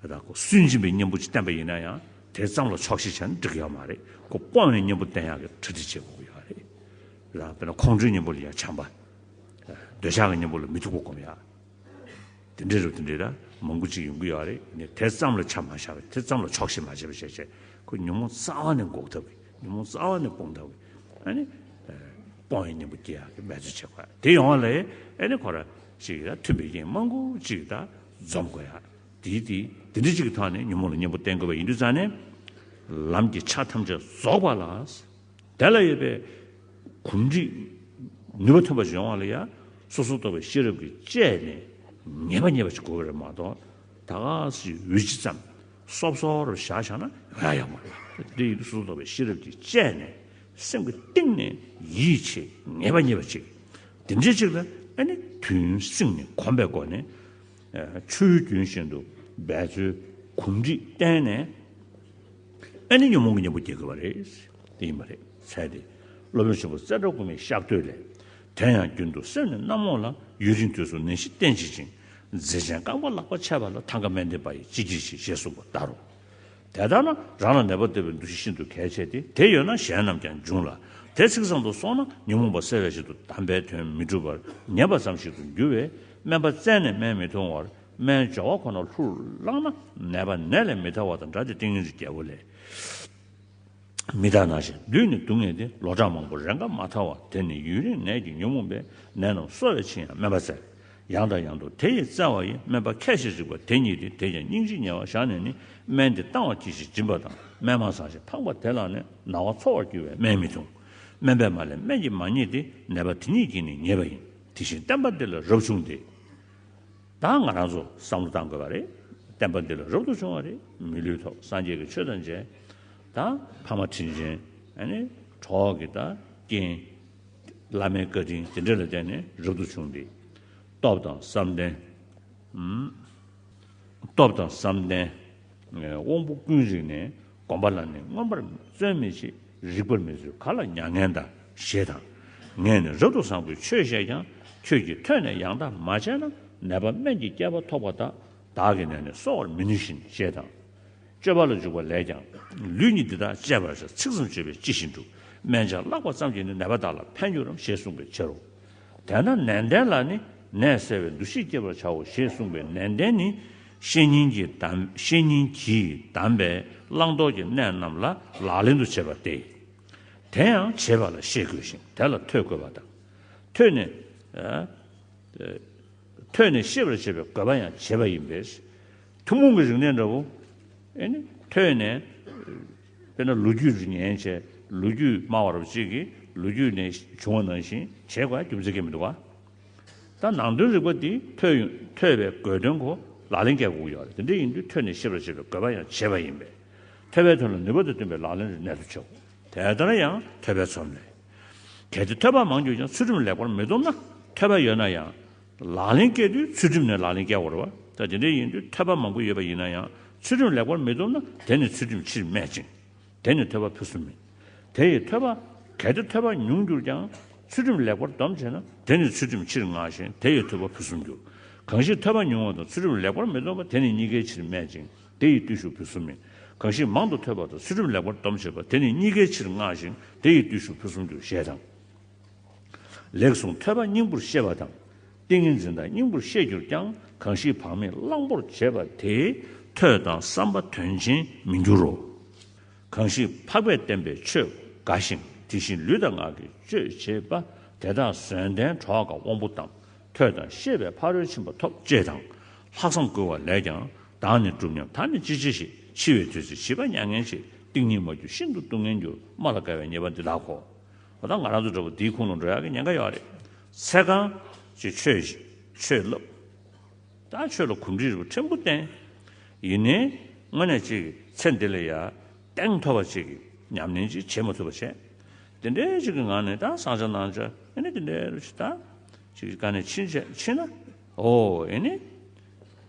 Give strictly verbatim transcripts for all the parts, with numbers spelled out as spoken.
ད་ཁོ་སུན་འབྱིན་པའི་གཉེན་པོ་ཅིག་བསྟེན་པ་ཡིན་ན་ཡང་དེ་ཙམ་ལ་ཆོག་ཤེས་བྱས་ན་འགྲིག་ཡོད་མ་རེད། ཁོ་སྤོང་བའི་གཉེན་པོ་བསྟེན་ཡག་གི་གྲ་སྒྲིག་བྱེད་དགོས་ཀྱི་ཡོད་རེད། ད་དཔེར་ན་ཁོང་ཁྲོའི་གཉེན་པོ་ལ་ཡང་བྱམས་པ། འདོད་ཆགས་ཀྱི་གཉེན་པོ་ལ་མི་ཐུག་པ་སྒོམ་ཡག་དེ་འདྲའི་རུ་དེ་འདྲའི་ད་མང་པོ་ཅིག་ཡོང་གི་ཡོད་རེད། ནས་དེ་ཙམ་ལ་ཆ་མ་བཞག་པའི་དེ་ཙམ་ལ་ཆོག་ཤེས་མ་བྱས་པ་བྱས་བྱས་ཁོ་ཉོན་མོངས་རྩ་བ་ནས་འགོག་ཐབས་ཀྱི་ཉོན་མོངས་རྩ་བ་ནས་སྤོང་ཐབས་ཀྱི་ཨ་ནི་སྤོང་བའི་གཉེན་པོ་སྐྱེ་ཡག་གི་འབད་རྩོལ་བྱེད་དགོས། དེ་ཡོང་བ་ལ་ཨ་ནི་ཁོ་ར་ཅིག་ད་མཐུན་པའི་རྐྱེན་མང་པོ་ཅིག་ད་འཛོམས་དགོས་ཡག་དེའི་དེ་དེ་འདྲ་ཅིག་གི་ཐོག་ནས་ཉོན་མོངས་ལ་གཉེན་པོ་བསྟེན་དགོས་པ་ཡིན་དུས་ཙང་ནས་ལམ་གྱི་ཆ་ཐམས་ཅད་རྫོགས་པ་ལ། དེ་ལ་ཡོད་པའི་གོམས་འདྲིས་ནུས་པ་ཐོན་པ་ཞིག་ཡོང་བ་ལ་ཡ། སོ་སོར་རྟོག་པའི་ཤེས་རབ་ཀྱིས་དཔྱད་ནས་ངེས་པ་ངེས་པ་ཞིག་དགོས་པ་རེད་མ་གཏོགས། ད་ག་སེ་འོལ་ཅིག་ཙམ་སོབ་སོབ་རུ་བཞག་བཞག་ན་ཡང་ཡག་པོ་རེད། དེ་ཡིན་དུས་སོ་སོར་རྟོག་པའི་ཤེས་རབ་ཀྱིས་དཔྱད་ནས་སེམས་ཀྱི་གཏིང་ནས་ཡིད་ཆེས་ངེས་པ་ངེས་པ་ཅིག་དེ་འདྲའི་ཅིག་ལ་ཨ་ནི་དུས་ཡུན་བསྲིངས་ནས་གོམས་པའི་སྒོ་ནས། ཆོས་རྒྱུན་བཞིན་དུ་འབད་རྩོལ་གོམས་འདྲིས་བསྟེན་ནས། ཨ་ནི་ཉོན་མོངས་ཀྱི་གཉེན་པོ་སྐྱེ་དགོས་པ་རེད། དེ་ཡིན་པ་རེད། ཚད་དེ། སློབ་དཔོན་ཆེན་པོ་ཙནྡྲ་གོ་མིའི་བཤད་བསྟོད་ལས། དོན་ཡང་རྒྱུན་དུ་སེམས་ནི་རྣམ་རྨོངས་ལ། ཡུན་རིང་དུས་སུ་ནད་གཞི་བསྟེན་བྱེད་ཅིང་། མཛེ་ཅན་རྐང་པ་ལག་པ་ཆད་པ་ལ། ཐང་ག་སྨན་ལྡན་པ་ཡིས་ཅི་བགྱིས་ཤིག་ཞེས་གསུངས་པ་ལྟར་རོ། དེ་ལྟར་ན་རང་ལ་ནད་པ་བལྟ་བའི་འདུ་ཤེས་ཤིན་ཏུ་གལ་ཆེ་སྟེ། དེ་ཡོད་ན་གཞན་རྣམས་ཀྱང་འབྱུང་ལ། དེ་ཚིག་ཙམ་དུ་སོང་ན་ཉོན་མོངས་པ་སེལ་བའི་ཆེད་དུ་དམ་པའི་དོན་མི་འགྲུབ་པར་ཉེས་པ་ཙམ་ཞིག་ཏུ་འགྱུར་བས། སྨན་པ་བཙལ་ནས་སྨན་མི་འཐུང་བར། སྨན་སྦྱོར་བ་ཁོ་ན་ལྷུར་བླངས་ན་ནད་པ་ནད་ལས་མི་ཐར་བ་དང་འདྲ་སྟེ། ཏིང་ངེ་འཛིན་རྒྱལ་པོ་ལས། མི་དག་ནང་བཞིན་ལུས་ནི་སྡུག་བསྔལ་ཏེ། ལོ་གྲངས་མང་པོ་རེས་འགའ་མ་ཐར་བ། དེ་ནི་ཡུན་རིང་ནད་ཀྱི་ཉོན་མོངས་པས། ནད་རྣམས་གསོ་བའི་ཕྱིར་ཡང་སྨན་པ་བཙལ། ཡང་དང་ཡང་དུ་དེ་ཡིས་བཙལ་བ་ཡིས། སྨན་པ་ཁས་ཤིག་རིག་པ་དེ་ཉིད་དེ། དེས་ཀྱང་སྙིང་རྗེའི་ཉེ་བར་བཞག་ནས་ནི། སྨན་འདི་བཏང་བ་གྱིས་ཤིག་སྦྱིན་པ་དང་། སྨན་མ་ཚང་ཞིང་ཕངས་པ་དེ་ལ་ནི། ན་བ་འཚོ་བར་འགྱུར་བས་སྨན་མི་འཐུང་། སྨན་པས་མ་ལན་སྨན་གྱིས་མ་རྙེད་དེ། ནད་པ་དེ་ཉིད་ཀྱིས་ནི་ཉེས་པ་ཡིན། དེ་བཞིན་བསྟན་པ་འདི་ལ་རབ་བྱུང་སྟེ། ད་ང་རང་ཚོ་བསམ་བློ་བཏང་དགོས་པ་རེད། བསྟན་པ་འདི་ལ་རབ་ཏུ་བྱུང་བ་རེད། མི་ལུས་ཐོབ། སངས་རྒྱས་ཀྱི་ཆོས་དང་མཇལ། ད་ཕ་མ་དྲིན་ཆེན། ཨ་ནི་གྲོགས་ཀྱི་ད་རྐྱེན། བླ་མའི་བཀའ་དྲིན་དེ་འདྲ་ལ་བརྟེན་ནས་རབ་ཏུ་བྱུང་སྟེ། སྟོབས་དང་བསམ་གཏན། ཨུམ། སྟོབས་དང་བསམ་གཏན། དབང་པོ་ཀུན་རིག་ནས། སྒོམ་པ་ལ་ནི་མངོན་པར་བརྩོན་མི་བྱེད། རིག་པར་མི་བརྩོན་ག་ལ་མྱ་ངན་འདའ། ཞེས་དང་། ངས་ནི་རབ་ཏུ་བཟང་པོའི་ཆོས་བཤད་ཀྱང་། ཁྱོད་ཀྱིས་ཐོས་ནས་ཡང་དག་མ་བྱས་ན། ནད་པ་སྨན་གྱིས་བསྐྱེད་པ་ཐོགས་པ་དག། བདག་གིས་ནི་གསོ་བར་མི་ནུས་ཤིང་། ཞེས་དང་། སྤྱོད་པ་ལ་འཇུག་པ་ལས་ཀྱང་། ལུས་ཉིད་འདི་དག་གཅེས་པར་བྱ། ཚིག་ཙམ་སྤྱོད་པས་ཅི་ཞིག་འགྲུབ། སྨན་ཆ་བརླག་པ་ཙམ་གྱིས་ནི། ནད་པ་དག་ལ་ཕན་འགྱུར་རམ། ཞེས་གསུངས་པའི་ཕྱིར་རོ། དེས་ན་ནན་ཏན་ལ་ནི་ནད་སེལ་བའི་འདུ་ཤེས་བསྐྱེད་པར་བྱའོ་ཞེས་གསུངས་པའི་ནན་ཏན་ནི། བཤེས་གཉེན་གྱིས་གདམས། བཤེས་གཉེན་གྱིས་གདམས་པའི་བླང་དོར་གྱི་གནད་རྣམས་ལ་ལག་ལེན་དུ་བྱེད་པ་སྟེ། དེ་ཡང་བྱེད་པ་ལ་ཤེས་དགོས་ཤིང་། དེ་ལ་ཐོས་དགོས་པ་དང་། ཐོས་ནས། ཨ། ཐོས་ནས་ཤེས་པར་བྱེད་པའི་དགོས་པ་ཡང་བྱེད་པ་ཡིན་པས། ཐུན་མོང་གི་རིག་གནས་འདྲ་བོ། ཨེ་ནི་ཐོས་ནས། དཔེར་ན་ལོ་རྒྱུས་རིག་ཉན་བྱས་ལོ་རྒྱུས་སྨྲ་བ་རབ་ཅིག་གིས་ལོ་རྒྱུས་ནས་བྱུང་བ་ནང་བཞིན་བྱེད་དགོས་རྒྱུ་མཚན་གང་མི་འདུག་ག་ད་ནང་དོན་རིག་པ་འདི་ཐོས་ཡོང་ཐོས་པའི་དགོས་དོན་གོ་ལག་ལེན་བཀལ་དགོས་ཀྱི་ཡོད་རེད། དེ་འདྲ་ཡིན་དུས་ཐོས་ནས་ཤེས་པར་བྱེད་པའི་དགོས་པ་ཡང་བྱེད་པ་ཡིན་པས། ཐོས་པའི་དོན་ལ་ནུས་པ་དང་བསྟུན་པའི་ལག་ལེན་རིག་གནས་སུ་བྱའོ། དེ་ལྟར་ཡང་ཐོས་པའི་ཚོམས་ལས། གལ་ཏེ་ཐོས་པ་མང་གྱུར་ཀྱང་ཚུལ་ཁྲིམས་ལེགས་པར་མི་སྡོམ་ན། ཐོས་པ་ཡོད་ན་ཡང་། ལག་ལེན་བཀལ་དུས་ཚུལ་ཁྲིམས་ནས་ལག་ལེན་བཀལ་དགོས་རེད་བ། ད་དེ་འདྲ་ཡིན་དུས་ཐོས་པ་མང་པོ་ཡོད་པ་ཡིན་ན་ཡང་ཚུལ་ཁྲིམས་ལེགས་པར་མི་སྡོམ་ན། དེ་ནི་ཚུལ་ཁྲིམས་ཕྱིར་སྨྲས་ཅིང་། དེ་ནི་ཐོས་པ་ཕུན་སུམ་མིན། དེ་ཡི་ཐོས་པ། གལ་ཏེ་ཐོས་པ་ཉུང་གྱུར་ཀྱང་ཚུལ་ཁྲིམས་ལེགས་པར་སྡོམ་བྱས་ན། དེ་ནི་ཚུལ་ཁྲིམས་ཕྱིར་བསྔགས་ཤིང་དེ་ཡི་ཐོས་པ་ཕུན་སུམ་འགྱུར། གང་ཞིག་ཐོས་པ་ཉུང་བ་དང་ཚུལ་ཁྲིམས་ལེགས་པར་མི་སྡོམ་པ། དེ་ནི་གཉིས་ཀའི་ཕྱིར་སྨྲས་ཅིང་དེ་ཡི་བརྟུལ་ཞུགས་ཕུན་སུམ་མིན། གང་ཞིག་མང་དུ་ཐོས་པ་དང་ཚུལ་ཁྲིམས་ལེགས་པར་སྡོམ་བྱེད་པ། དེ་ནི་གཉིས་ཀའི་ཕྱིར་བསྔགས་ཤིང་དེ་ཡི་བརྟུལ་ཞུགས་ཕུན་སུམ་འགྱུར། ཞེས་དང་། ལེགས་གསུངས། ཐོས་པ་སྙིང་པོར་ཤེས་པ་དང་། ཏིང་ངེ་འཛིན་དང་སྙིང་པོར་ཤེས་གྱུར་ཀྱང་། གང་ཞིག་བག་མེད་གླང་པོར་བྱེད་པ་དེས། ཐོས་དང་བསམ་པ་དོན་ཆེན་མི་འགྱུར་རོ། གང་ཞིག་འཕགས་པས་བསྟན་པའི་ཆོས་དགའ་ཞིང་། དེ་བཞིན་ལུས་དང་ངག་གིས་སྤྱོད་བྱེད་པ། དེ་དག་བཟོད་ལྡན་གྲོགས་དགའ་དབང་པོ་དང་། ཐོས་དང་ཤེས་པས་ཕ་རོལ་ཕྱིན་པ་ཐོབ། ཅེས་དང་། ལྷག་བསམ་བསྐུལ་བ་ལས་ཀྱང་། བདག་ནི་སྒྲུབ་སྙམ་ད་ནི་ཅི་བྱེད་ཞེས། འཆི་བའི་དུས་ཚོད་བྱིས་པ་མྱ་ངན་བྱེད། ཏིང་ངེ་མ་གྱུར་ཤིན་ཏུ་སྡུག་བསྔལ་འགྱུར། སྨྲ་ལ་དགའ་བའི་ཉེས་པ་འདི་དག་གོ། ད་ང་རང་ཚོ་འདྲ་པོ་འདིའི་ཁུངས་ལ་འགྲོ་ཡག་གི་ཉེན་ཁ་ཡོད་རེད། ཚེ་གང་ཅིག་ཆོས་ཆོས་བསླབ། ད་ཆོས་ལ་གོམས་འདྲིས་རེ་བ་ཕྲན་བུ་བསྟེན། ཡིན་ནའི་དངོས་གནས་ཅིག་ཚེ་འདི་ལ་ཡ་གཏན་ཐོབ་པ་ཅིག་གི་ཉམས་ལེན་ཅིག་བྱེད་མ་ཐུབ་པ་བྱས། དེ་འདྲའི་ཅིག་གི་ངང་ནས་ད་བསང་ཆ་ནང་ཆ་ཨེ་ནི་དེ་འདྲའི་རུ་ཞིག་ད་ཅིག་ག་ནས་ཕྱིན་བྱས་ཕྱིན་ན་ཨོ་ཨེ་ནི།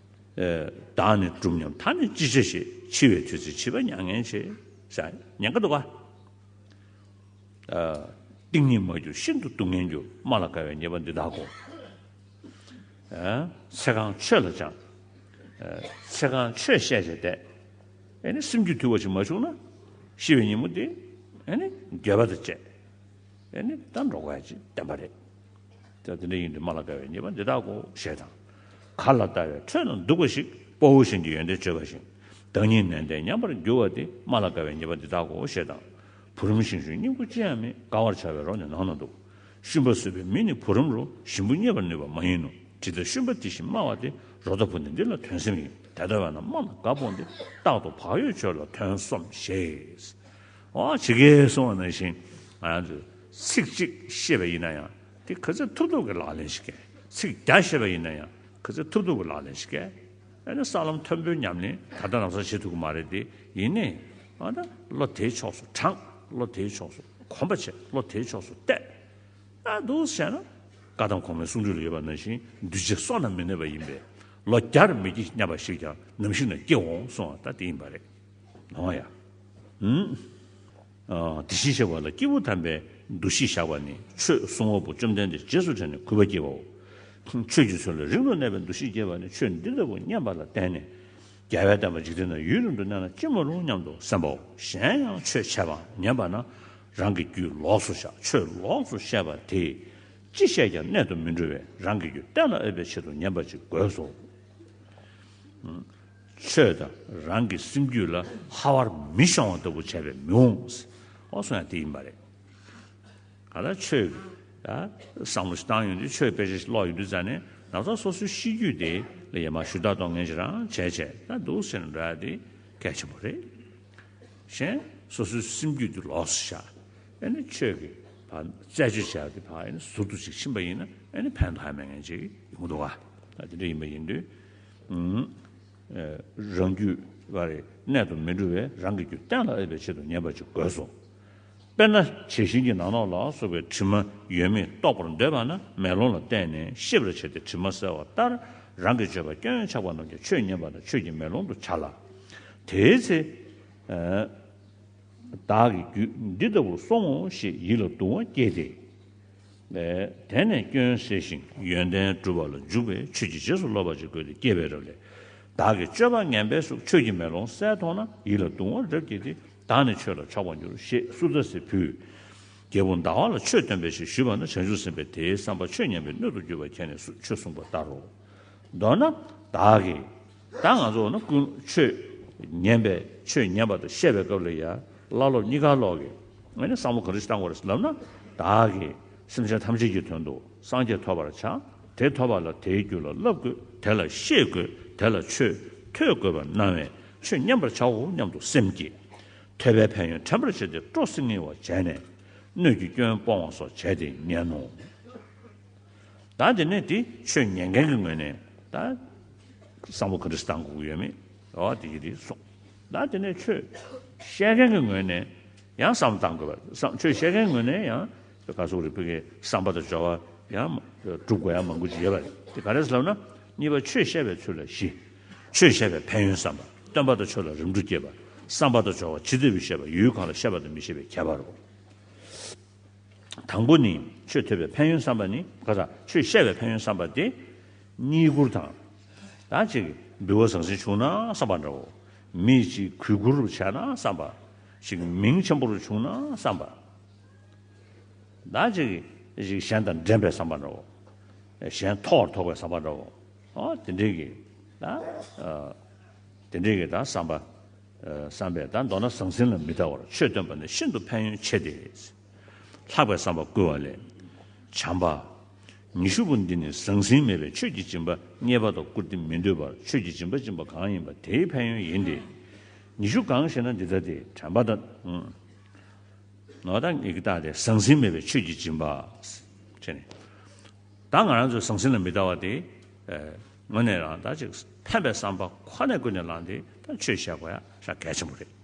བདག་ནི་སྒྲུབ་སྙམ་ད་ནི་ཅི་བྱ་ཞེས། འཆི་བའི་དུས་ཚོད་བྱིས་པ་མྱ་ངན་བྱེད། ཟེར་ཉེན་ཁ་འདུག་ག་ཏིང་ངེ་མ་གྱུར་ཤིན་ཏུ་སྡུག་བསྔལ་འགྱུར། སྨྲ་ལ་དགའ་བའི་ཉེས་པ་འདི་དག་གོ། ཚེ་གང་ཆོས་ལ་སྦྱངས། ཚེ་གང་ཆོས་བཤད་བྱས་བསྡད། ཨེ་ནི་སེམས་རྒྱུད་དུལ་བ་ཞིག་མ་བྱུང་ན། ཤི་བའི་ཉིན་མོ་དེ་ཨེ་ནི་འགྱོད་པ་དང་བཅས། ཨེ་ནི་ད་འགྲོ་དགོས་ཡ་ཅིག་བདེན་པ་རེད། ད་དེ་འདྲ་ཡིན་དུས་མ་ལ་དགའ་བའི་ཉེས་པ་འདི་དག་གོ་ཞེས་དང་། གར་ལ་ལྟ་བའི་ཁྲོད་ན་འདུག་པ་ཞིག་དཔའ་བོ་གཞན་གྱི་ཡོན་ཏན་བརྗོད་པ་བཞིན། བདག་ཉིད་ནན་ཏན་ཉམས་པར་འགྱུར་བ་སྟེ་མ་ལ་དགའ་བའི་ཉེས་པ་འདི་དག་གོ་ཞེས་དང་། བུ་རམ་ཤིང་ཤུན་སྙིང་པོ་ཅི་ཡང་མེད། དགའ་བར་བྱ་བའི་རོ་ནི་ནང་ན་འདུག་ཤུན་པ་ཟོས་པའི་མི་ནི་བུ་རམ་རོ། ཞིམ་པོ་རྙེད་པར་ནུས་པ་མ་ཡིན་ནོ། དྲི་དང་ཤུན་པ་དེ་བཞིན་སྨྲ་བ་སྟེ། རོ་བདག་བུ་ནི་འདི་ལ་དོན་སེམས་ཡིན། དེ་ལྟ་བས་ན་སྨྲ་ན་དགའ་སྤོང་སྟེ། རྟག་ཏུ་བག་ཡོད་ཆོས་ལ་དོན་སོམས་ཞེས། འོ་ཇི་སྐད་གསུངས་པ་ནང་བཞིན་ང་རང་ཚོས་ཚིག་གཅིག་བཤད་པ་ཡིན་ན་ཡང་དེ་ག་ཚོད་ཐུབ་ཐུབ་ཀྱི་ལག་ལེན་ཞིག་གལ། ཚིག་བརྒྱ་བཤད་པ་ཡིན་ན་ཡང་ག་ཚོད་ཐུབ་ཐུབ་ཀྱི་ལག་ལེན་ཞིག་གལ། ཨ་ནི་ས་ལམ་མཐོན་པོའི་ཉམས་ལེན་ད་ལྟ་ལམ་སང་བྱེད་ཐུབ་ཀྱི་མ་རེད་དེ། ཡིན་ནའི་ཨ་ད་བློ་དེའི་ཕྱོགས་སུ་དྲངས། བློ་དེའི་ཕྱོགས་སུ་གོམས་པ་བྱེད། བློ་དེའི་ཕྱོགས་སུ་གཏད། ཨ་འདུག་བྱས་ན་བཀའ་གདམས་གོང་མའི་གསུང་སྒྲོས་ལ་ཡོད་པ་ནང་བཞིན་འདུས་བྱས་བསོད་ནམས་མི་གནས་པ་ཡིན་པས། ལོ་བརྒྱར་མི་སྐྱེ་སྙམ་པ་ཞིག་ཀྱང་ནམ་ཞིག་ན་སྐྱེ་འོང་གསུངས་པ་ད་དེ་ཡིན་པ་རེད། འོང་ཡ། ཨུམ། ཨ་དེ་བཞིན་གཤེགས་པ་ལ་སྐྱེས་བུ་དམ་པའི་འདུ་ཤེས་བཞག་པ་ནི་ཆོས་གསུང་བ་པོ་བཅོམ་ལྡན་འདས་རྗེས་སུ་དྲན་ནས་གུས་པ་སྐྱེ་བའོ། ཆོས་ཀྱི་ཚུལ་ལ་རིང་དུ་གནས་པའི་འདུ་ཤེས་སྐྱེས་པ་ནི་ཆོས་འདི་ལྟ་བུ་སྙན་པ་ལ་བརྟེན་ནས། རྒྱལ་བའི་བསྟན་པ་འཇིག་རྟེན་ན་ཡུན་རིང་དུ་གནས་ན་ཅི་མ་རུང་སྙམ་དུ་སེམས་པའོ། གཞན་ཡང་ཆོས་འཆད་པའང་ཉན་པ་ན་རང་གི་རྒྱུད་ལོགས་སུ་བཞག་ཆོས་ལོགས་སུ་བཤད་པ་དེས་ཅི་བཤད་ཀྱང་གནད་དུ་མི་འགྲོ་བས་རང་གི་རྒྱུད་གཏན་ལ་ཕབ་པའི་ཆེད་དུ་ཉན་པ་ཅིག་དགོས་སོ། ཆོས་དང་རང་གི་སེམས་རྒྱུད་ལ་ཧ་བར་མི་ཤོང་བ་ལྟ་བུ་བྱས་པས་མི་འོང་། ཨོ་སོང་ཡང་དེ་ཡིན་པ་རེད། ག་ལ་ཆོས་ཀྱི་ད་བསམ་བློ་ཞིག་བཏང་ཡོང་དུས་ཆོས་དཔེ་ཆ་ཞིག་ཀློག་ཡོང་དུས་ཙང་ནས་ནམ་ཟླ་སོ་སོའི་གཤིས་རྒྱུད་དེ་ལ་ཡ་མ་ཞུ་དག་གཏོང་མཁན་ཞིག་རང་བྱས་བྱས་ད་འདུག་ཟེར་ནས་འགྲོ་ཡ་དེ་གལ་ཆེན་པོ་རེད། གཞན་སོ་སོའི་སེམས་རྒྱུད་དེ་ལོགས་སུ་བཞག་ཨ་ནི་ཆོས་ཀྱི་བ་རྩད་གཅོད་བྱ་དེ་བ་ཨ་ནི་ཟུར་དུ་ཅིག་ཕྱིན་པ་ཡིན་ན་ཨ་ནི་ཕན་ཐོགས་མེད་མཁན་ཅིག་ཡོང་གི་འདུག་ག་ད་དེ་འདྲ་ཡིན་པ་ཡིན་དུས། ཨུམ། ཨེ་རང་རྒྱུད་བ་རེ་གནད་དུ་མི་འགྲོ་བས་རང་གི་རྒྱུད་གཏན་ལ་ཕབ་པའི་ཆེད་དུ་ཉན་པ་ཅིག་དགོས་སོ། དཔེར་ན་བྱད་བཞིན་གྱི་ནག་ནོག་ལ་སོགས་པའི་དྲི་མ་ཡོད་མེད་རྟོགས་པར་འདོད་པ་ན་མེ་ལོང་ལ་བརྟེན་ནས་ཤེས་པར་བྱས་ཏེ་དྲི་མ་བསལ་བ་ལྟར་རང་གི་སྤྱོད་པ་སྐྱོན་ཆགས་པ་རྣམས་ཀྱང་ཆོས་ཉན་པ་དང་ཆོས་ཀྱི་མེ་ལོང་དུ་བྱ་ལ། དེའི་ཚེ། ཨ། བདག་གི་རྒྱུད་འདི་ལྟ་བུར་སོང་ངོ་ཞེས་ཡིད་ལ་གདུང་བ་སྐྱེས་ཏེ། དེ་ནས་སྐྱོན་སེལ་ཞིང་ཡོན་ཏན་སྒྲུབ་པ་ལ་འཇུག་པའི་ཆོས་ཀྱི་རྗེས་སུ་སློབ་པ་ཅིག་དགོས་ཏེ་སྐྱེས་པའི་རབས་ལས། བདག་གི་སྤྱོད་པ་ངན་པས་སུ་ཆོས་ཀྱི་མེ་ལོང་གསལ་མཐོང་ན་ཡིད་ལ་གདུང་བ་རབ་སྐྱེས་ཏེ་བདག་ནི་ཆོས་ལ་ཕྱོགས་པར་འགྱུར་ཞེས་སུ་ཙ་སི་ཕུལ། རྒྱལ་པོ་ཟླ་བ་ལ་ཆོས་སྟོན་པའི་ཞེས་ཞུས་པ་ན་བྱང་ཆུབ་སེམས་དཔས་དེའི་བསམ་པ་ཆོས་ཉན་པའི་སྣོད་དུ་གྱུར་པ་མཁྱེན་ནས་སུ་ཆོས་གསུངས་པ་ལྟར་རོ། མདོར་ན་བདག་གིས་ད་ང་ཚོ་ནི་ཀུན་ཆོས་ཉན་པའི་ཆོས་ཉན་པ་དང་བཤད་པའི་སྐབས་ལ་ཡ་བླ་སློབ་གཉིས་ཀ་ལོག་གིས་ཨ་ནི་བསམ་བློ་ག་འདྲ་ཞིག་བཏང་དགོས་རེད་ལབ་ན། བདག་གིས་སེམས་ཅན་ཐམས་ཅད་ཀྱི་དོན་དུ་སངས་རྒྱས་ཐོབ་པར་བྱ། དེ་ཐོབ་པ་ལ་དེའི་རྒྱུ་ལ་བསླབ་དགོས། དེ་ལ་ཤེས་དགོས། དེ་ལ་ཆོས་ཐོས་དགོས་པར་སྣང་བས་ཆོས་ཉན་པར་བྱའོ་སྙམ་དུ་སེམས་བསྐྱེད། ཐོས་པའི་ཕན་ཡོན་དྲན་པར་བྱས་ཏེ་སྤྲོ་སེམས་ངེས་པར་བྱས་ནས་སྣོད་ཀྱི་སྐྱོན་སྤོང་བ་སོགས་བྱས་ཏེ་ཉན་ནོ། ད་དེ་ནས་དེ་ཆོས་ཉན་མཁན་གྱི་ངོས་ནས་ད་བསམ་བློ་ག་འདྲ་བཏང་དགོས་ཀྱི་ཡོད་མེད་འོ་དེ་གི་དེ་གསུངས། ད་དེ་ནས་ཆོས་བཤད་མཁན་གྱི་ངོས་ནས་ཡང་བསམ་བློ་བཏང་དགོས་པ་བསམ་ཆོས་བཤད་མཁན་ངོས་ནས་ཡང་ག་སོགས་རིགས་པའི་བསམ་པ་དང་སྦྱོར་བ་ཡང་སྒྲུབ་དགོས་ཡང་མང་པོ་ཅིག་ཡོད་པ་རེད། དེ་ག་རེ་ཟེར་ལབ་ན་གཉིས་པ་ཆོས་བཤད་པའི་ཚུལ་ལ་བཞི། ཆོས་བཤད་པའི་ཕན་ཡོན་བསམ་པ་སྟོན་པ་དང་ཆོས་ལ་རིམ་གྲོ་བསྐྱེད་པ་བསམ་པ་དང་སྦྱོར་བ་ཇི་ལྟ་བུའི་བཤད་པ་ཡུལ་གང་ལ་བཤད་པ་དང་མི་བཤད་པའི་ཁྱད་པར་རོ། དང་པོ་ནི་ཆོས་ཐོས་པའི་ཕན་ཡོན་བསམ་པ་ནི་ག་ས་ཆོས་བཤད་པའི་ཕན་ཡོན་བསམ་པ་སྟེ། བསྙེན་བཀུར་དང་། ད་ཅིག་འབུལ་བ་ཟང་ཟིང་བྱུང་ན་བསམ་པ་འདྲའོ། མི་ཅིག་གུས་བཀུར་བྱས་ན་བསམ་པ། ཅིག་མིང་ཆེན་པོ་རུ་བྱུང་ན་བསམ་པ། ད་ཅིག་ཅིག་གཞན་དང་འགྲན་པའི་བསམ་པ་འདྲའོ། གཞན་མཐོ་བར་ཐོགས་པའི་བསམ་པ་འདྲའོ། ཨོ་དེ་འདྲའི་གི་ད་དེ་འདྲའི་གི་ད་བསམ་པ། བསམ་པས་ད་མདོར་ན་ཟང་ཟིང་ལ་མི་ལྟ་བར་ཆོས་སྟོན་པ་ནི་ཤིན་ཏུ་ཕན་ཡོན་ཆེ་སྟེ། ལྷག་པའི་བསམ་པ་བསྐུལ་བ་ལས། བྱམས་པ། ཉི་ཤུ་པོ་འདི་ནི་ཟང་ཟིང་མེད་པའི་ཆོས་ཀྱི་སྦྱིན་པ་རྙེད་པ་དང་བཀུར་སྟི་མི་འདོད་པར་ཆོས་ཀྱི་སྦྱིན་པ་སྦྱིན་པ་གང་ཡིན་པ་དེའི་ཕན་ཡོན་ཡིན་ཏེ། ཉི་ཤུ་གང་ཞེ་ན་འདི་ལྟ་སྟེ་དྲན་པ་དང་། ནོར་དང་ངེས་ཀྱི་རྟགས་དེ་ཟང་ཟིང་མེད་པའི་ཆོས་ཀྱི་སྦྱིན་པ། བྱས་ནས། ད་ང་རང་ཚོས་ཟང་ཟིང་ལ་མི་ལྟ་བ་དེ། དངོས་གནས་རང་ད་ཅིག་ཕན་པའི་བསམ་པ་ཁོ་ནས་ཀུན་ནས་བསླངས་ཏེ་ད་ཆོས་བཤད་དགོས་ཡ་ཞེ་དྲག་གལ་ཆེན་པོ་རེད།